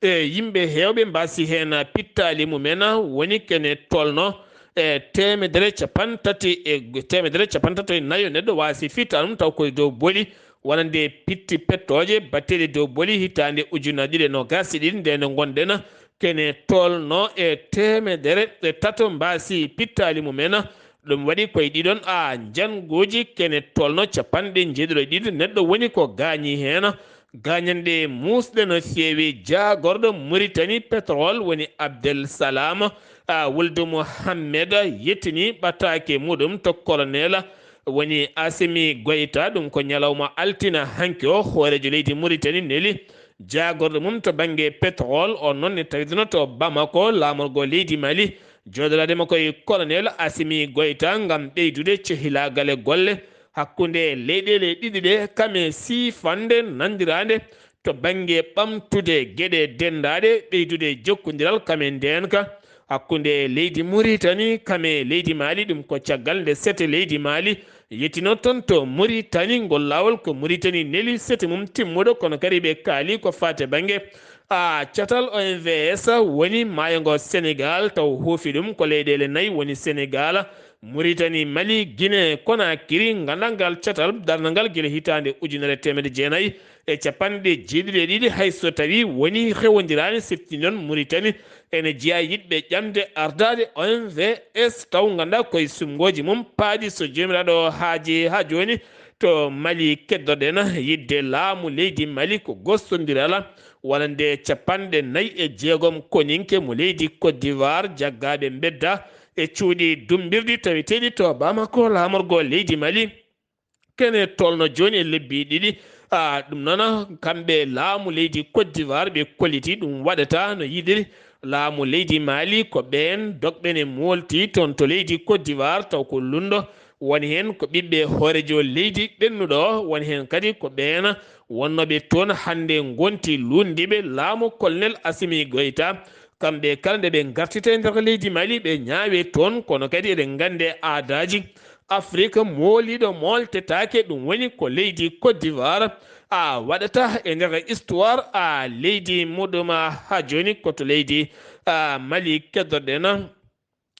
e yimɓe heewɓe mbaasi heen pittaali mumen, woni kene tolno e teemedere capanɗe tati e, teemedere capanɗe tati e nayo neɗɗo waasi fittaanum taw koye dow boli, wonande pitti pettooje batteeɗe dow boli hitaande ujunaaji ɗiɗi e noogaas e ɗiɗi, nde nde ngonɗen kene tolno e teemedere e tato mbaasi pittaali mumen. Ɗum waɗi koye ɗiɗon a njannguuji kene tolno capanɗe njeeɗiɗo e ɗiɗi neɗɗo woni ko gaañi heen. Gaañanɗe muusɗe no feewi. Jaagorɗo Muritani Petrol woni Abdel Salam, a, Wuldu Mohammed yettini ɓataake muɗum to kolonel woni Asimi Goyta. Ɗum ko ñalawma altina hanki o, hooreejo leydi Muritani neli jaagorɗo mum to bannge petrol. On noon ne tawidino to Bamako, laamorgo leydi Mali, jooɗoraade makko e kolonel Asimi Goyta ngam ɓeydude cehilaagal e golle hakkunde leyɗeele ɗiɗi ɗe, kam e siifannde nanndiraande to bannge ɓamtude geɗe denndaaɗe, ɓeydude jokkondiral kam e ndeenka hakkunde leydi Muritani kam e leydi Mali. Ɗum ko caggal nde sete leydi Mali yettino toon to Muritani. Ngol laawol ko Muritani neli sete mum timmuɗo, kono kadi ɓe kaali ko faati bannge, a, catal O M V S woni maayo ngo Senegaal, taw huufi ɗum ko leyɗeele nayi woni Senegaal, Muritani, Mali, Gine Konakiri. Nganndaa ngal catal darnangal gila hitaande ujunere teemedde jeenayi e capanɗe jeeɗiɗi e ɗiɗi, hay so tawii woni rewondiraani, sifti noon Muritani ene jeyaa yiɗɓe ƴamde ardaade O M V S, taw nganndaa koye suɓngooji mum paaɗi so Joomiraaɗo haaji haa jooni. To Mali keddorɗen yiɗde laamu leydi Mali ko gostondiral wonande capanɗe nayi e jeegom koninke mo leydi Côte d'Ivoire, jaggaaɓe mbedda e cuuɗi dummbirɗi taweteeɗi to Bamako, laamorgo leydi Mali. Kene tolno jooni e lebbi ɗiɗi. A, ɗum noon, kamɓe laamu leydi Côte d'Ivoire, ɓe kolliti ɗum waɗata no yiɗiri. Laamu leydi Mali ko ɓeen dogɓe ne moolti toon to leydi Côte d'Ivoire, taw ko lunndo. Woni heen ko ɓiɓɓe hooreejo leydi ɓennuɗo, woni heen kadi ko ɓeen wonnooɓe toon hannde ngonti lunndiiɓe laamu Colonel Assimi Goïta. Kamɓe kala nde ɓe ngartita e nder leydi Mali, ɓe ñaawe toon, kono kadi eɗen nganndi aadaaji Afrik mooliiɗo mooltetaake, ɗum woni ko leydi Côte d'Ivoire a waɗata e nder histoire a leydi muɗum. Haa jooni ko to leydi a Mali keddoɗen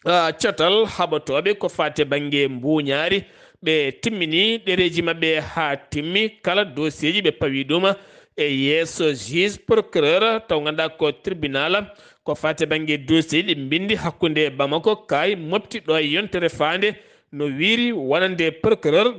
a catal haɓotooɓe ko faati bannge mbuuñaari. Ɓe timmini ɗereeji maɓɓe haa timmi, kala dossier ji ɓe pawi ɗum e yeeso juge procureur, taw ngannduɗaa ko tribunal. Ko faati bannge dossier ɗi mbinndi hakkunde Bamako, kaay mofti ɗo e yontere faande no wiiri wonande procureur.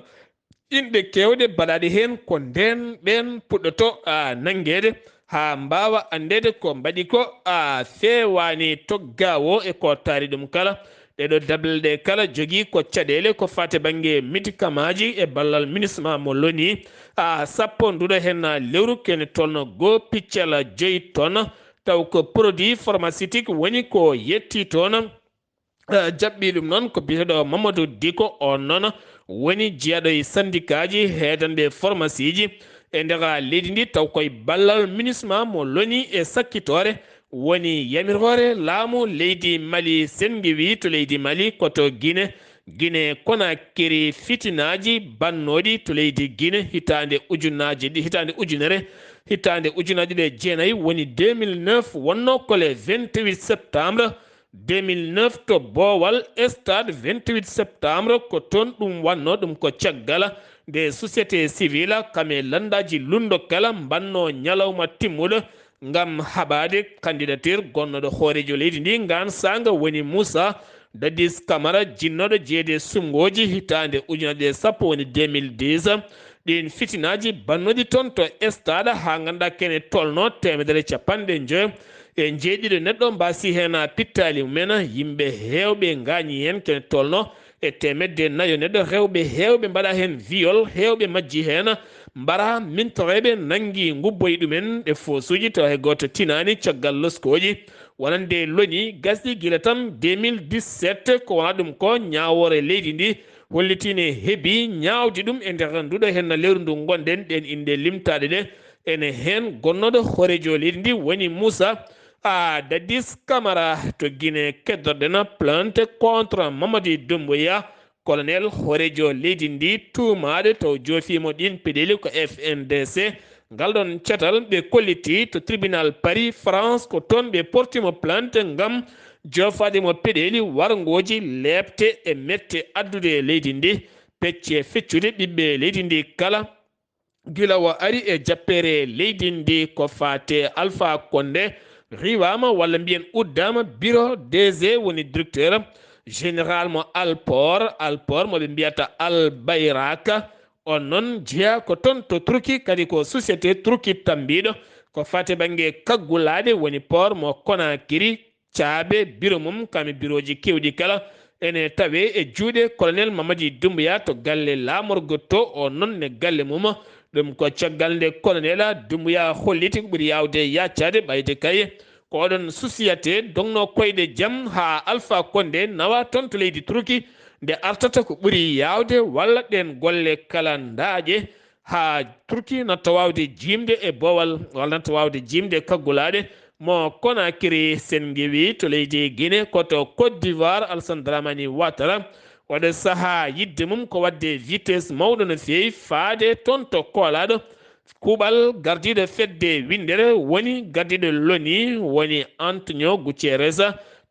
Inɗe keewɗe baɗaaɗe heen ko ndeen ɓeen puɗɗoto a nanngeede haa mbaawa anndeede ko mbaɗi ko a feewaani toggawo e ko taari ɗum kala. Ɗeɗo dablal ɗe kala jogii ko caɗeele ko faati bannge médicamentji e ballal MINUSMA mo loni a sappo nduɗo heen lewru kene tolno goo piccal joyi toon, taw ko produit pharmaceutique woni ko yetti toon. Eh, jaɓɓi ɗum noon ko biyeteeɗo Mamadou Diko, on noon woni jeyaɗo e syndicat ji heedande pharmacie ji e nder leydi ndi, taw koye ballal MINUSMA mo loni e sakkitoore woni yamiroore laamu leydi Mali. Sen ngewi to leydi Mali ko to Guinée, Guinée Conakry, fitinaaji bannooɗi to leydi Guinée hitaande ujunaaji ɗi, hitaande ujunere, hitaande ujunaaji ɗe jeenayi woni deux mille neuf, wonno ko le vingt-huit septembre deux mille neuf to Boowal, stade vingt-huit septembre, ko toon ɗum wannoo. Ɗum ko caggal nde société civile kam e lanndaaji lunndo kala mbanno ñalawma timmuɗo ngam haɓaade candidature gonnoɗo hooreejo leydi ndi ngaan saanga woni Moussa Dadis Camara, jinnooɗo jeyeede suɓngooji hitaande ujunaaji ɗe sappo woni deux mille dix. Ɗiin fitinaaji bannooji toon to stade haa ngannduɗaa kene tolno teemedere e capanɗe njoyo e njeeɗiɗo neɗɗo mbaasi heen pittaali mumen, yimɓe heewɓe ngaañi heen kene tolno e teemedde nayo neɗɗo, rewɓe heewɓe mbaɗa heen viol, heewɓe majji heen mbaɗa mintoreeɓe nanngi ngubboyi ɗumen ɗe foosuuji tawa hay gooto tinaani caggal loskooji wonande loni gasɗi gila tan deux mille dix-sept, ko wona ɗum ko ñaawoore leydi ndi holliti ne hebi ñaawdi ɗum e nder nduɗo heen lewru ndu ngonɗen. Ɗeen inɗe limtaaɗe ɗe ene heen gonnooɗo hooreejo leydi ndi woni Moussa a Dadis Camara. To Guinée keddoɗen plainte contre Mamadi Doumbouya, colonel hooreejo leydi ndi tuumaaɗo taw joofiimo ɗiin peɗeeli ko F N D C. Ngal ɗoon catal ɓe kolliti to tribunal Paris, France, ko toon ɓe portiimo plainte ngam joofaade mo peɗeeli warngooji leepte e mette addude e leydi ndi, pecce feccude ɓiɓɓe leydi ndi kala. Gila o ari e jappeere leydi ndi ko faate Alpha Condé, riiwaama walla mbiyen uddaama bureau D G, woni directeur général mo Alport, Alport mo ɓe mbiyata Al Bayraka. On noon jeyaa ko toon to Turki, kadi ko société Turki tammbiiɗo ko faate bannge kaggulaaɗe, woni port mo Conakry. Caabe bureau mum kam e bureauji keewɗi kala ene tawee e juuɗe colonel Mamadi Doumbouya to galle laamorgo to. On noon ne galle mum, ɗum ko caggal nde colonel Doumbouya holliti ko ɓuri yaawde yaacaade, ɓayde kay ko oɗon susiyate dogno koyɗe jam haa Alpha Condé nawa toon to leydi Turki, nde artata ko ɓuri yaawde walla ɗeen golle kala ndaaƴe haa Turki natta waawde jiimde e boowal walla natta waawde jiimde e kaggulaaɗe mo Conakry. Sen ngewi to leydi Guinée ko to Côte d'Ivoire, Alassane Dramane Ouattara, oɗo sahaa yiɗde mum ko waɗde vitesse mawɗo no feewi faade toon to koolaaɗo kuuɓal gardiiɗo fedde winndere woni gardiiɗo loni woni Antonio Guterres.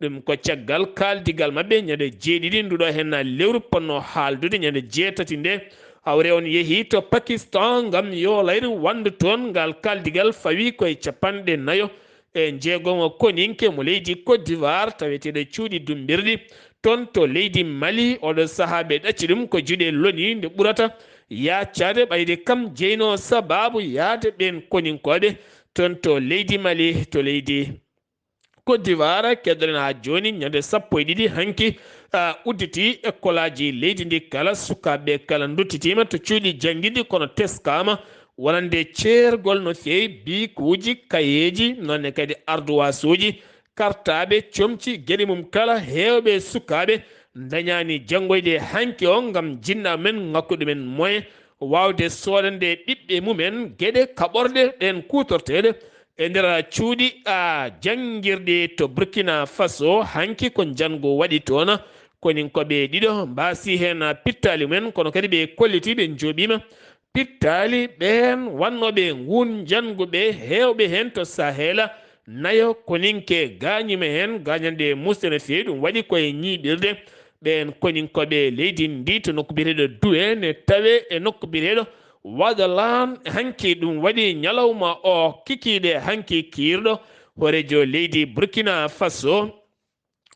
Ɗum ko caggal kaaldigal maɓɓe ñande jeeɗiɗi nduɗo heen lewru, potno haaldude ñande jeetati nde. Hawre on yehi to Pakistan ngam yoolayre wanndu toon. Ngal kaaldigal fawi koye capanɗe nayo e njeegomo koninke mo leydi Côte d'Ivoire taweteeɗo cuuɗi dummbirɗi toon to leydi Mali. Oɗo sahaa ɓe ɗacci ɗum ko juuɗe loni nde ɓurata yaacaade, ɓayde kam jeyno sabaabu yahde ɓeen koninkooɓe toon to leydi Mali, to leydi Côte d'Ivoire, keddoɗen haa jooni, ñande sappo e ɗiɗi hanki, a, udditi ekkolaaji leydi ndi kala, sukaaɓe kala nduttitiima to cuuɗi janngirɗi, kono teskaama wonande ceergol no feewi, biikuuji, kayeeji, noon ne kadi ardowaasuuji, kartaaɓe, comci, geɗe mum kala, heewɓe sukaaɓe ndañaani janngoyde hanki o ngam jinnaaɓe men ŋakkude men moyen waawde soodande ɓiɓɓe mumen geɗe kaɓorɗe ɗeen kuutorteeɗe e nder cuuɗi, a, janngirɗi to Burkina Faso. Hanki ko njanngu waɗi toon. Koninkooɓe ɗiɗo mbaasi heen pittaali mumen, kono kadi ɓe kolliti ɓe njooɓiima pittaali ɓeen wannooɓe nguun njanngu ɓe, heewɓe heen to Sahel. Nayo koninke gaañiima heen, gaañanɗe muusɗe no feewi, ɗum waɗi koye ñiiɓirde. Ɓeen koninkooɓe leydi ndi to nokku biyeteeɗo Duwe ne tawe e nokku biyeteeɗo Wadalaan hanki. Ɗum waɗi ñalawma o kikiiɗe hanki kiirɗo hooreejo leydi Burkina Faso.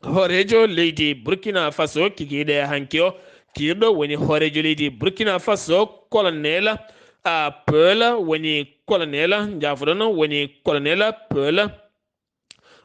Hooreejo leydi Burkina Faso kikiiɗe hanki o kiirɗo woni hooreejo leydi Burkina Faso, colonel, a, Peul woni colonel, njaafoɗon, woni colonel Peul.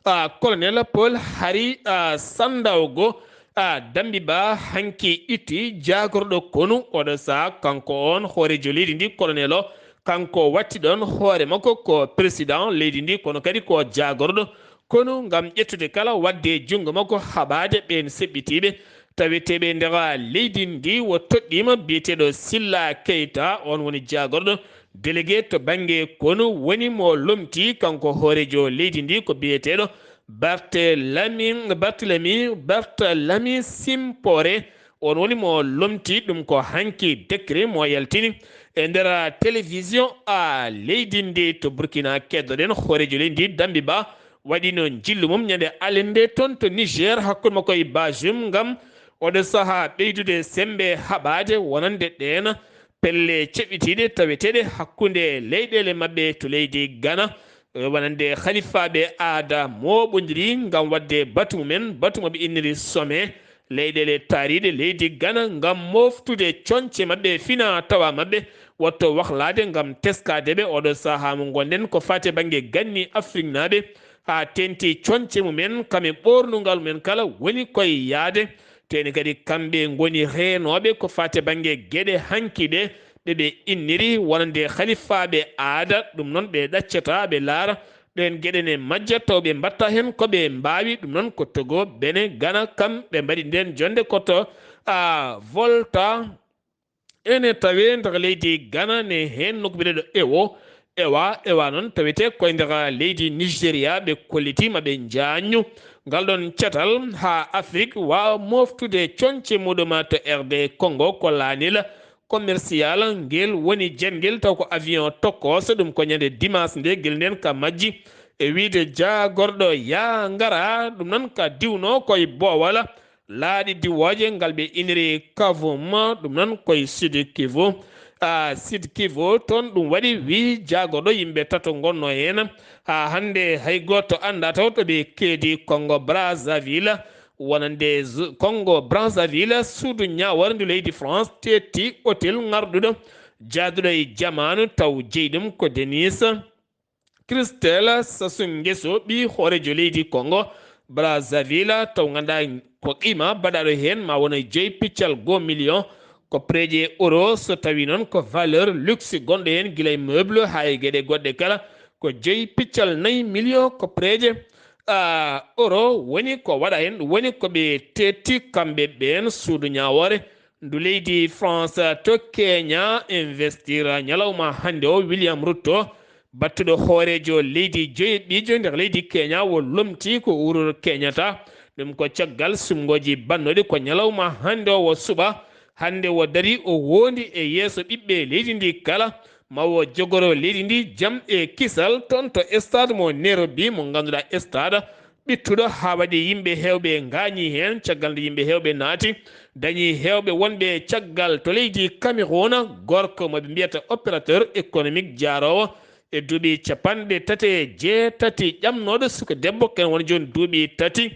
A, colonel Paul Hari, a, Sandaogo, a, Dambiba hanki itti jaagorɗo konu. Oɗo saha kanko on hooreejo leydi ndi, colonel o, kanko watti ɗon hoore makko ko président leydi ndi, kono kadi ko jaagorɗo konu ngam ƴettude kala waɗde junngo makko haɓaade ɓeen seɓɓitiiɓe taweteeɓe nder leydi ndi. O toɗɗiima biyeteeɗo Silla Keita, on woni jaagorɗo délégué to bannge konu, woni mo lomti kanko hooreejo leydi ndi ko biyeteeɗo Barthélemy, Barthélemy, Barthélemy Simpore. On woni mo lomti ɗum ko hanki décret mo yaltini e nder télévision a leydi ndi to Burkina. Keddoɗen hooreejo leydi ndi Dambiba waɗino njillu mum ñande alende toon to Niger hakkunde makko e Bazoum ngam oɗo saha ɓeydude semmbe haɓaade wonande ɗeen pelle ceɓɓitiiɗe taweteeɗe hakkunde leyɗeele maɓɓe to leydi Ghana, e wonande halifaaɓe aada mooɓondiri ngam waɗde batu mumen, batu mo ɓe inniri sommet leyɗeele taariiɗe leydi Ghana ngam moftude coñce maɓɓe, fina tawa maɓɓe, waɗto wahlaade ngam teskaade ɓe. Oɗo saha mo ngonɗen ko faati bannge ganni Afriknaaɓe, haa teeŋti coñce mumen, kam e ɓoornungal mumen kala woni koye yahde. Teeni kadi kamɓe ngoni reenooɓe ko faati bannge geɗe hanki ɗe, ɗe ɓe inniri wonande halifaaɓe aada. Ɗum noon ɓe ɗaccata, ɓe laara ɗeen geɗe ne majja, taw ɓe mbaɗta heen ko ɓe mbaawi. Ɗum noon ko Togo, Benin, Ghana, kam ɓe mbaɗi ndeen jonnde ko to, a, Volta. Ene tawee nder leydi Ghana ne heen nokku biyeteeɗo Ewo, Ewa, Ewa noon tawetee koye nder leydi Nigeria. Ɓe kolliti ma ɓe njaanyu ngal ɗoon catal haa Afrik waawa moftude coñce muɗum to R D Congo. Ko laanel commercial ngel woni jangel, taw ko avion tokkooso, ɗum ko ñande dimanche nde gila ndeen ka majji. E wiyde jaagorɗo yaa ngara, ɗum noon ka diwno koye boowal laaɗe diwooje ngal ɓe iniri Kavum, ɗum noon koye Sud Kivu. A, Sud Kivu, toon ɗum waɗi, wi jaagorɗo yimɓe tato ngonno heen. Haa hannde hay gooto anndaa taw to ɓe keedi Congo Brazzaville. Wonande zu-, Congo Brazzaville, suudu ñaawoore ndu leydi France teetti hôtel ŋarɗuɗo jaaduɗo e jamaanu, taw jeyi ɗum ko Denis Christel Sassou Nguesso, ɓii hooreejo leydi Congo Brazzaville, taw nganndaa ko qima baɗaaɗo heen ma wona joyi piccal goo million ko pereeje euro, so tawii noon ko valeur luxe gonɗo heen gila e meuble haa e geɗe goɗɗe kala ko joyi piccal nayi million ko pereeje, a, euro woni ko waɗa heen. Ɗum woni ko ɓe teetti kamɓe ɓeen suudu ñaawoore ndu leydi France to Kenya. Investir ñalawma hannde o, William Ruto, battuɗo hooreejo leydi joyi ɓiijo nder leydi Kenya, o lomti ko Uhuru Kenyatta. Ɗum ko caggal sumngooji bannooɗi ko ñalawma hannde o, o suɓa. Hannde o darii, o woondi e yeeso ɓiɓɓe leydi ndi kala, ma o jogoro leydi ndi jam e kisal toon to stade mo Nairobi, mo ngannduɗaa stade ɓittuɗo haa waɗi yimɓe heewɓe ngaañii heen, caggal nde yimɓe heewɓe naati, dañii heewɓe wonɓe caggal to leydi Cameroun, gorko mo ɓe mbiyata opérateur économique jaaroowo e duuɓi capanɗe tati e jeetati, ƴamnooɗo suka debbo, ken woni jooni duuɓi tati.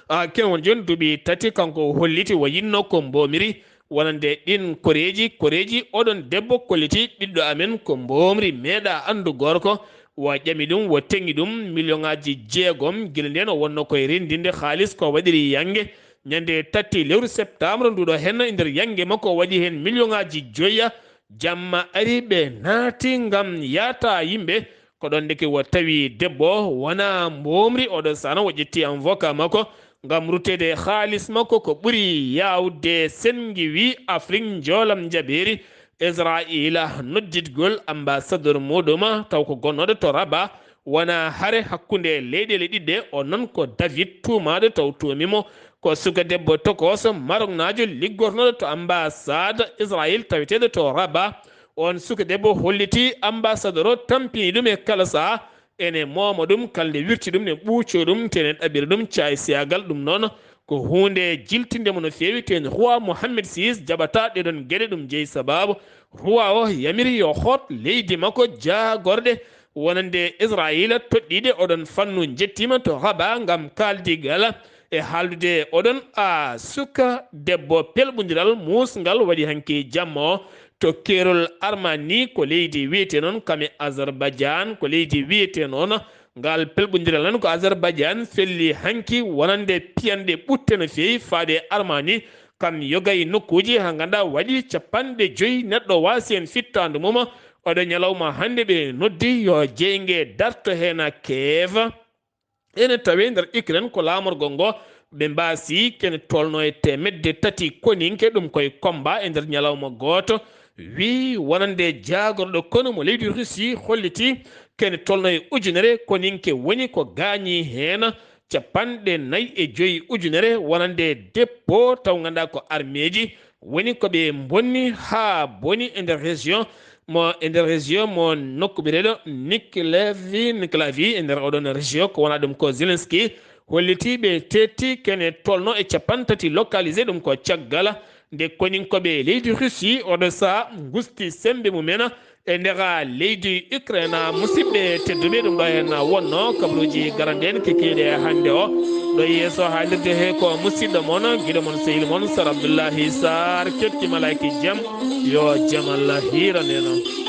A, ken woni jooni duuɓi tati, kanko o holliti o yinnoo ko mboomri wonande ɗiin koreeji, koreeji. Oɗon debbo kolliti ɓiɗɗo amen ko mboomri, meeɗa anndu gorko. Wa ƴami ɗum, wa teŋi ɗum miliyoŋaaji jeegom. Gila ndeen o wonno koye renndinde haalis ko waɗiri yannge. Ñande tati lewru septembre nduɗo henna e nder yannge makko o waɗi heen miliyoŋaaji joya. Jamma ari ɓe naati ngam yaata yimɓe. Ko ɗon ndeke o tawi debbo wona mboomri oɗo sana o ƴetti avocat makko ngam rutteede haalis makko ko ɓuri yaawde. Sengi wi Afrik njoolam njaɓeeri. Israila nodditgol ambassadeur muɗum taw ko gonnooɗo to Rabat wona hare hakkunde leyɗeele ɗiɗɗe. O noon ko David tuumaaɗo taw tuumi mo ko suka debbo tokooso maroknaajo liggornooɗo to ambassade Israil taweteeɗo to Rabat. On suka debbo holliti ambassadeur o tampini ɗum e kala saha ene mooma ɗum kala nde wirti ɗum ne ɓuuco ɗum te ne ɗaɓɓira ɗum caay siyagal. Ɗum noon ko huunde jiltinde mo no feewi. Ten roi Mohammed six jaɓata ɗeɗon geɗe. Ɗum jeyi sababu roi o yamiri yo hoot leydi makko jaagorɗe wonande Israila toɗɗiiɗe oɗon fannu. Njettiima to Rabat ngam kaaldigal e haaldude oɗon a suka debbo. Pelɓondiral muusngal waɗi hanki jamma o to keerol Armani ko leydi wiyete noon kame Azerbaijan ko leydi wiyete noon. Ngal pelɓondiral nan ko Azerbaijan felli hanki wonande piyanɗe ɓutte no feewi faade Armani kam yoga e nokkuuji ha ngannduɗaa waɗi capanɗe joyi neɗɗo waasi heen fittaandu mum. Oɗo ñalawma hannde ɓe noddi yo jeynge darto heen Kiev. Ene tawee nder Ukraine ko laamorgo ngo ɓe mbaasi kene tolno e teemedde tati koninke. Ɗum koye combat e nder ñalawma gooto. Wi wonande jaagorɗo konu mo leydi Russie holliti kene tolno e ujunere koninke woni ko gaañi heen capanɗe nayi e joyi ujunere wonande dépôt taw ngannduɗaa ko armeeji woni ko ɓe mbonni haa boni e nder région mo e nder région mo nokku biyeteeɗo Niklavi Niklavi e nder oɗon région ko wona ɗum ko Zelensky holliti ɓe tetti kene tolno e capanɗe tati localisé. Ɗum ko caggal nde koninkoɓe leydi Russie oɗo saha ngusti sembe mumen e nder leydi Ukraine. Musidɓe tedduɓe, ɗum ɗo heen wonno kabaruuji garanɗe en kikiiɗe hannde o ɗo yeeso haalirde he ko musidɗo mon giɗo mon sehil mon Sar Abdoullahi Sar ketti malaaki jam. Yo jam Allah hiiran en.